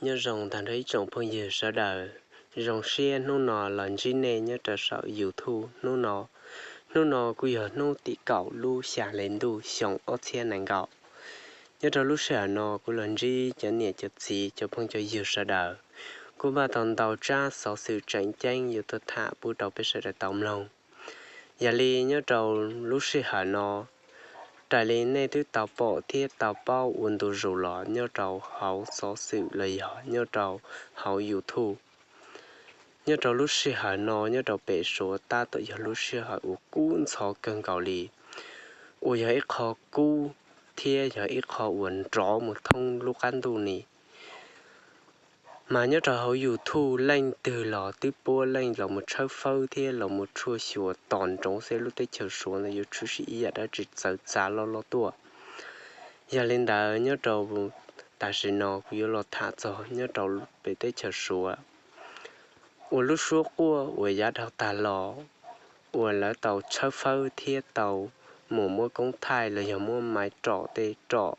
Nyob zoo tag nrho ib tsoom phooj ywg sawv daws, zoo siab hnub no los ntsib nej nyob rau saum YouTube hnub no. Hnub no kuj yog hnub tim kaum lub xya hli ntuj xyoo ob txhiab nees nkaum. Nyob rau lub sij hawm no kuv los ntsib cov niam cov txiv cov phooj cov ywg sawv daws, kuj npaj tau ntau tsab xov xwm tseem ceeb yuav tuaj tham pub rau peb sawv daws tau mloog. Yog li nyob rau lub sij hawm no, raws li nej twb tau pom thiab tau paub ua ntu zus los nyob rau hauv xov xwm los yog nyob rau hauv YouTube, nyob rau lub sij hawm no nyob rau pem Suav tab tom yog lub sij hawm uas kub ntxhov kawg nkaus li, uas yog ib qho kub thiab yog ib qho uas nrov mus thoob lub qab ntuj ni. Mas nyob rau hauv YouTube leej twg los twb puab leej los mus tshawb fawb thiab los mus tshuaj xyuas tos ntsoov xwb lub teb chaws Suav ntawd yuav tshwm sim ib yam dab tsi txawv txav loj loj tuaj. Yog li ntawd nyob rau tam sim no kuv yuav los tham txog nyob rau pem teb chaws Suav uas lub suab quaj uas yav dhau tag los uas lawv tau tshawb fawb thiab tau mus muab koob thaij los yog muab maiv rom tej rom,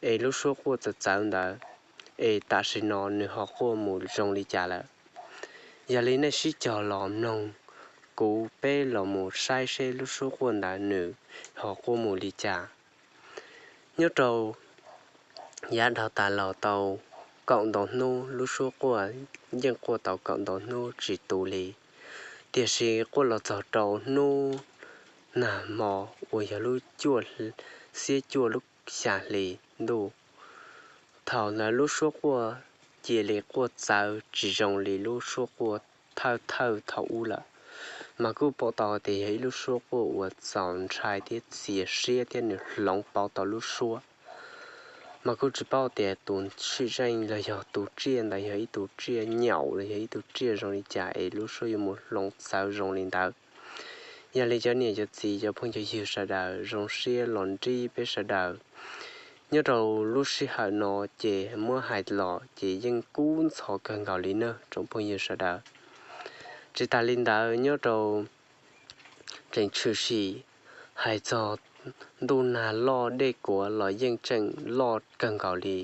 es lub suab quaj txawv txawv ntawd, es tam sim no nws ho quaj mus zoo li cas lawm. Yog li nej sib cog los mloog kuv peb los mus saib seb lub suab quaj ntawd nws ho quaj mus li cas. Nyob rau yav dhau tas los tau kaum ntau hnub lub suab quaj yeej quaj tau kaum ntau hnub tsis tu li, tiam sis quaj los txog rau hnub nag hmo uas yog lub cuaj, xiab cuaj lub xya hli ntuj, thaum ntawd lub suab quaj cia li quaj txawv tsis zoo li lub suab quaj thawj thawj thaum ub lawm. Mas kuj pom tau tias yog ib lub suab quaj uas txaus ntshai thiab txias siab thiab nws hloov pauv tau lub suab. Mas kuj tsis paub tias tus sim zeej los yog tus tsiaj ntawd yog ib tug tsiaj nyaum los yog ib tug tsiaj zoo li cas es lub suab yuav mus hloov txawv zoo li ntawd. Yog li cov niam cov txiv cov phooj cov ywg sawv daws zoo siab los ntsib peb sawv daws. Nyob rau lub sij hawm no ces muab hais los ces yeej kub ntxhov kawg nkaus li nawb tsoom phooj ywg sawv daws. Tsis tas li ntawd nyob rau tseem tshwm sim hais txog ntuj nag loj dej kuav los yeej tseem loj kawg nkaus li,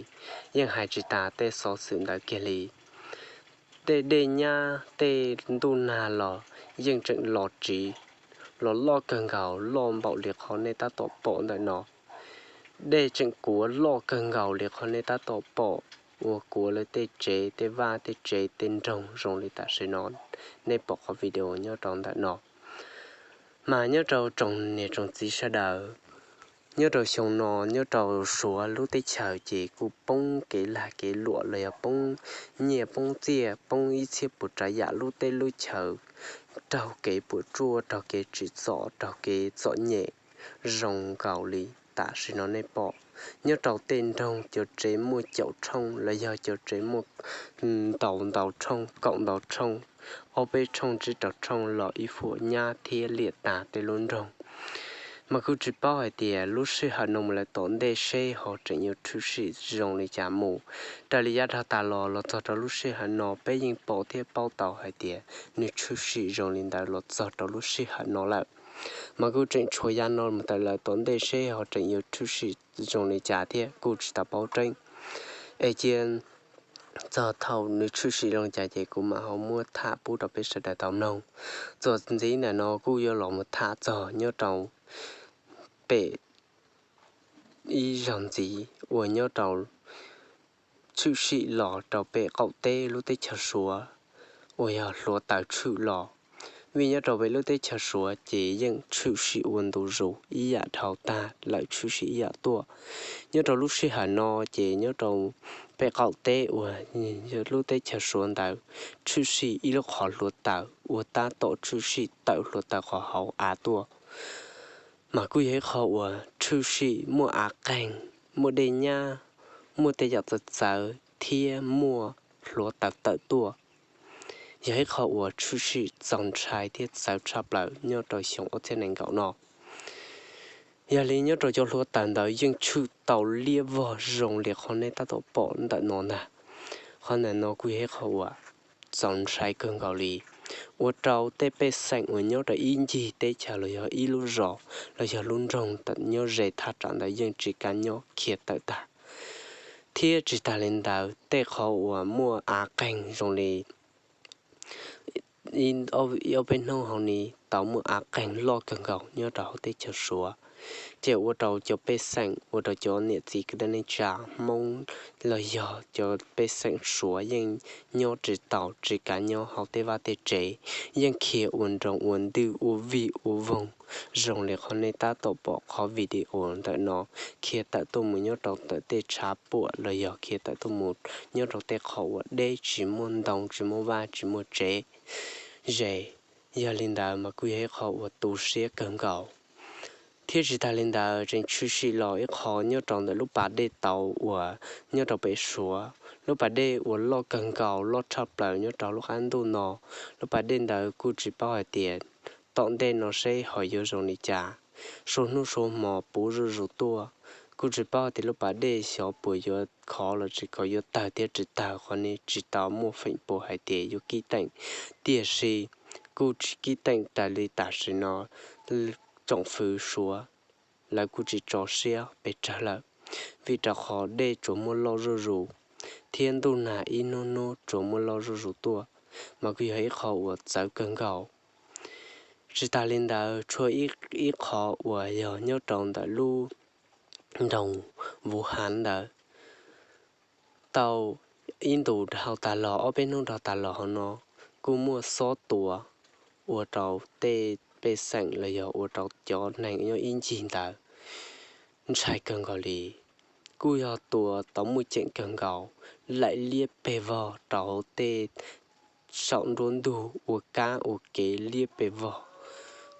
yeej hais tsis tas tej xov xwm ntawd kiag li. Tej dej nyab tej ntuj nag los yeej tseem los tsiv, los loj kawg nkaus loj npaum li qhov nej tab tom pom ntawm no. Dej tseem kuav loj kawg nkaus li qhov nej tab tom pom, uas kuav lawv tej tsev tej vaj tej tsev tej nroog zoo li tam sim no nej pom qhov video nyob rau ntawm no. Mas nyob rau tsoom niam tsoom txiv sawv daws, nyob rau xyoo no nyob rau Suav lub teb chaws ces kuj poob kev lag kev luam los yog poob nyiaj poob txiaj poob ib txhiab puas tsav yam lub teb lub chaws, raug kev puas tsuaj raug kev tsim txom raug kev txom nyem zoo nkaus li tam sim no nej pom. Nyob rau tej nroog cov tsev muaj caum tshooj los yog cov tsev muaj ntau ntau tshooj kaum ntau tshooj, ob peb tshooj tsib rau tshooj los ib vuag nyab thiab liam tag tej lub nroog. Mas kuj tsis paub hais tias lub sij hawm no mus lawm tom ntej seb ho tseem yuav tshwm sim zoo li cas mus. Raws li yav dhau tas los los txog rau lub sij hawm no peb yeej pom thiab paub tau hais tias nws tshwm sim zoo li ntawd los txog rau lub sij hawm no lawm. Mas kuj tseem tshuav yav no mus tawm lawm tom ntej seb ho tseem yuav tshwm sim zoo li cas thiab kuj tsis tau paub tseeb. Es cia txog thaum nws tshwm sim zoo li cas ces kuv mam ho muab tham pub rau peb sawv daws tau mloog. Txuas ntxiv ntawm no kuj yuav los mus tham txog nyob rau pem ib zaug ntxiv uas nyob rau tshwm sim los rau pem qaum teb lub teb chaws Suav uas yog hluav taws tshwm los. Vim nyob rau pem lub teb chaws Suav ces yeej tshwm sim ua ntu zus ib yam dhau tag lawm tshwm sim ib yam tuaj. Nyob rau lub sij hawm no ces nyob rau pem qaum teb uas yog lub teb chaws Suav ntawd tshwm sim ib lub qhov hluav taws uas tab tom tshwm sim tawm hluav taws qhov hauv av tuaj. Mas kuj yog ib qho uas tshwm sim muaj av qeeg, muaj dej nyab, muaj tej yam txawv txawv thiab muaj hluav taws tawm tuaj. Yog ib qho uas tshwm sim txaus ntshai thiab txawv tshaj plaws nyob rau xyoo ob txhiab nees nkaum no. Yog li nyob rau cov hluav taws ntawd yeej tshwm tau liab vog zoo li qhov nej tab tom pom ntawm no ntag. Qhov ntawm no kuj yog ib qho uas txaus ntshai kawg nkaus li, ua rau tej pej xeem uas nyob rau ib ncig teb chaws los yog ib lub zos los yog lub nroog nyob ze thaj tsam ntawd yeej tsis kam nyob khiav tawm tag. Thiab tsis tas li ntawd, tej qhov uas muaj av qeeg zoo li ib ob peb hnub hauv ni tau muaj av qeeg loj kawg nkaus nyob rau hauv teb chaws Suav, ces ua rau cov pej xeem, ua rau cov niam txiv kwv tij neej tsa Hmoob los yog cov pej xeem Suav yeej nyob tsis tau, tsis kav nyob hauv tej vaj tej tsev, yeej khiav ua nroo ua ntws ua vij ua voog zoo li qhov nej tab tom pom qhov video ntawm no, khiav tawm tuaj mus nyob rau ntawm tej tshav puam los yog khiav tawm tuaj mus nyob rau tej qhov uas deb tsis muaj ntoo tsis muaj vaj tsis muaj tsev ze. Yog li ntawd mas kuj yog ib qho uas tu siab kawg nkaus. Thiab tsis tas li ntawd tseem tshwm sim los ib qho nyob rau ntawm lub pas dej tauv uas nyob rau pem Suav, lub pas dej uas loj kawg nkaus loj tshaj plaws nyob rau lub qab ntuj no. Lub pas dej ntawd kuj tsis paub hais tias tom ntej no seb ho yuav zoo li cas, suav hnub suav hmo puv zuj zus tuaj. Kuj tsis paub hais tias lub pas dej xyov puas yuav khov los tsis khov, yuav tawg thiab tsis tawg, qhov ni tsis tau muaj feem pua hais tias yuav kib teem. Tiam sis kuj tsis kib teem tas li tam sim no, tsoom fwv Suav lawv kuj tsis tso siab pes tsawg lawm, vim rau qhov dej tsuas muaj loj zuj zus thiab ntuj nag ib hnub hnub tsuas muaj loj zuj zus tuaj, mas kuj yog ib qho uas txawv kawg nkaus. Tsis tas li ntawd tshuav ib qho uas yog nyob rau ntawm lub nroog Vuv Hav ntawd, tau ib ntus dhau tas los ob peb hnub dhau tas los hauv no kuj muaj xob tua ua rau tej pej xeem los yog ua rau cov neeg nyob ib ncig ntawd ntshai kawg nkaus li. Kuj yog tua tau muaj ceem kawg nkaus, laim liab pes vog rau hauv tej saum nruab ntug ua kab ua kev liab pes vog.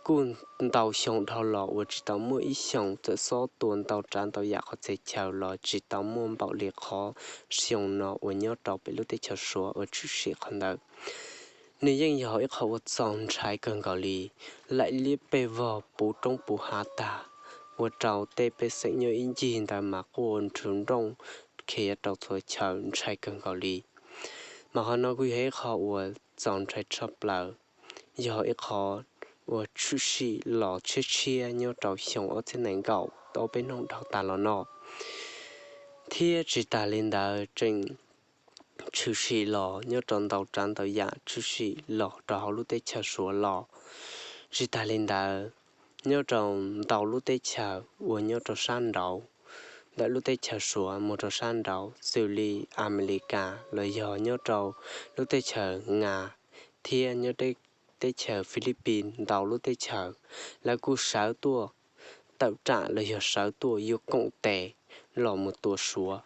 Kuj ntau xyoo dhau los uas tsis tau muaj ib xyoos txawm xob tua ntau tsav ntau yam qhov txhia chaw los tsis tau muaj npaum li qhov xyoo no uas nyob rau pem lub teb chaws Suav uas tshwm sim qhov ntawd. Nws yeej yog ib qho uas txaus ntshai kawg nkaus li, laim liab pes vog puv roob puv hav tag, ua rau tej pej xeem nyob ib ncig ntawd mas quaj nrhw nrooj khiav rau txhua chaw ntshai kawg nkaus li. Mas qhov no kuj yog ib qho uas txaus ntshai tshaj plaws, yog ib qho uas tshwm sim los tshiab tshiab nyob rau xyoo ob txhiab nees nkaum ob peb hnub dhau tas los no. Thiab tsis tas li ntawd tseem tshwm sim los nyob rau ntau tsav ntau yam tshwm sim los rau hauv lub teb chaws Suav los. Tsis tas li ntawd, nyob rau ntau lub teb chaws uas nyob rau sab nraud, ntawm lub teb chaws Suav mus rau sab nraud xws li Amelikas los yog nyob rau lub teb chaws Nas thiab nyob teb chaws Filipis ntau lub teb chaws, lawv kuj sawv tuaj tawm tsam los yog sawv tuaj yuav koom tes los mus tua Suav.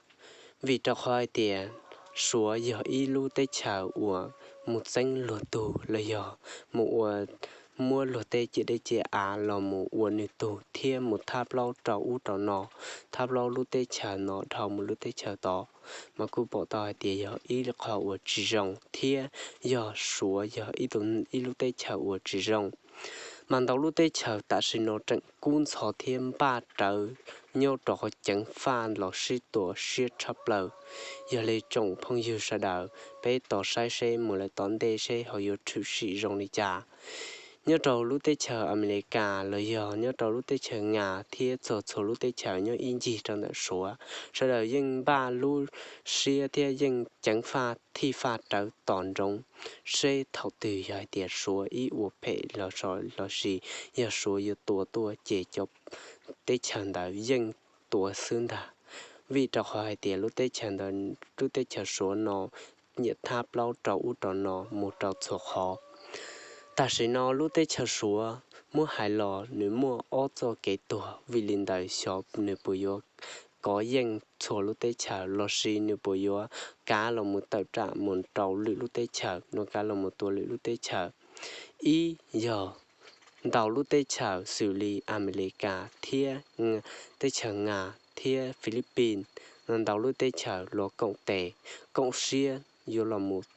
Vim rau qhov hais tias Suav yog ib lub teb chaws uas mus txeeb luag tug los yog mus ua, muab luag tej ciam dej ciam av los mus ua nws tug thiab mus thab plaub rau ub rau no, thab plaub lub teb chaws no dhau mus lub teb chaws tod, mas kuj pom tau hais tias yog ib qho uas tsis zoo thiab yog Suav yog ib lub teb chaws uas tsis zoo. Mas ntau lub teb chaws tam sim no tseem kub ntxhov thiab npaj rawv nyob rau qhov ceev faj los sib tua siab tshaj plaws. Yog li tsoom phooj ywg sawv daws, peb tos saib seb mus lawm tom ntej seb ho yuav tshwm sim zoo li cas. Nyob rau lub teb chaws Amelikas los yog nyob rau lub teb chaws Nas thiab txog txhua lub teb chaws nyob ib ncig rau ntawm Suav, sawv daws yeej npaj lub siab thiab yeej ceev faj thij faj rawv tos ntsoov seb thaum twg yog hais tias Suav ib ua phem los lossis yog Suav yuav tua tuaj ces cov teb chaws ntawd yeej tua xwb ntag. Vim rau qhov hais tias lub teb chaws ntawd, lub teb chaws Suav no nyiam thab plaub rau ub rau no mus rau txhua qhov. Tam sim no lub teb chaws Suav muab hais los nws muaj ob txoj kev tuag, vim li ntawd xyov nws puas yuav kov yeej txhua lub teb chaws lossis nws puas yuav kav los mus tawm tsam mus rau lwm lub teb chaws, nws kav los mus tua lwm lub teb chaws. Ib yog ntau lub teb chaws xws li Amelikas thiab teb chaws Nas thiab Filipis, ntau lub teb chaws los koom tes, koom siab yuav los mus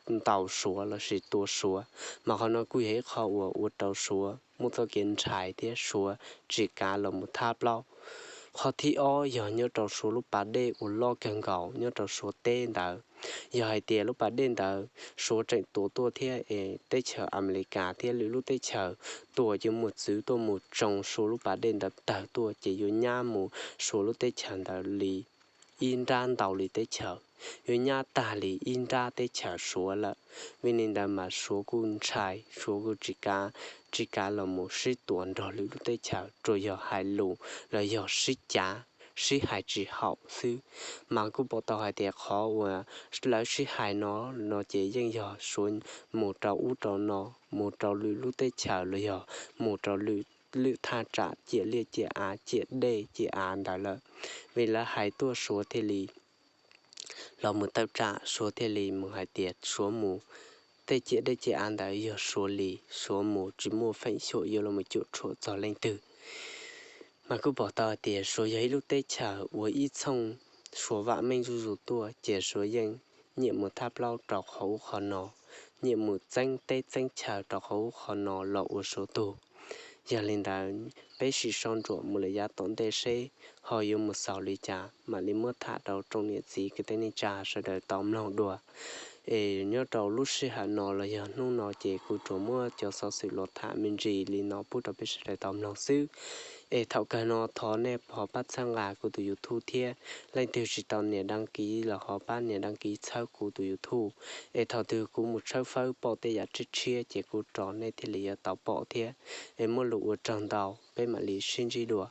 ntaus Suav lossis tua Suav, mas qhov no kuj yog ib qho uas ua rau Suav muaj txoj kev ntshai thiab Suav tsis kav los mus thab plaub. Qhov thib ob yog nyob rau Suav lub pas dej uas loj kawg nkaus nyob rau Suav teb ntawd. Yog hais tias lub pas dej ntawd Suav tseem tua tuaj thiab es teb chaws Amelikas thiab lwm lub teb chaws tua yuav mus txwv tuaj mus tsoo Suav lub pas dej ntawd tawg tuaj ces yuav nyab mus Suav lub teb chaws ntawd li ib nrab ntau li teb chaws, yuav nyab tag li ib nrab teb chaws Suav lawm. Vim li ntawd mas Suav kuj ntshai, Suav kuj tsis kav, tsis kav los mus sib tuav nrog lwm lub teb chaws, tsuas yog hais lus los yog sib cav, sib hais tsis haum xwb. Mas kuj pom tau hais tias qhov uas lawv sib hais no, no ces yeej yog Suav mus rau ub rau no, mus rau lwm lub teb chaws los yog mus rau lwm, lwm thaj tsam ciam liaj ciam av, ciam dej ciam av ntawd lawm. Vim lawv hais tuaj Suav thiaj li los mus tawm tsam, Suav thiaj li mus hais tias Suav mus, tej ciam dej ciam av ntawd yog Suav li, Suav mus tsis muaj feem xyuam yuav los cuam tshuam txog leej twg. Mas kuj pom tau hais tias Suav yog ib lub teb chaws uas ib txhooj Suav vam meej zuj zus tuaj, ces Suav yeej nyiam mus thab plaub rau qhov ub qhov no, nyiam mus txeeb teb txeeb chaw rau qhov ub qhov no los ua Suav tug. Yog li ntawd, peb sim soj ntsuam mus lawm yav tom ntej seb ho yuav mus xaus li cas, mam li muab tham rau tsoom niam txiv kwv tij neej tsa sawv daws tau mloog dua. Es nyob rau lub sij hawm no los yog hnub no ces kuv tsuas muab cov xov xwm los tham me ntsis li no pub rau peb sawv daws tau mloog xwb. Es thaum kawg no thov nej ho pab txhawb nqa kuv tus YouTube thiab, leej twg tsis tau nias đăng ký los ho pab nias đăng ký txhawb kuv tus YouTube. Es thaum twg kuv mus tshawb fawb pom tej yam tshiab tshiab ces kuv rov nej thiaj li yuav tau pom thiab. Es muaj lus ua tsaug ntau, peb mam li sib ntsib dua.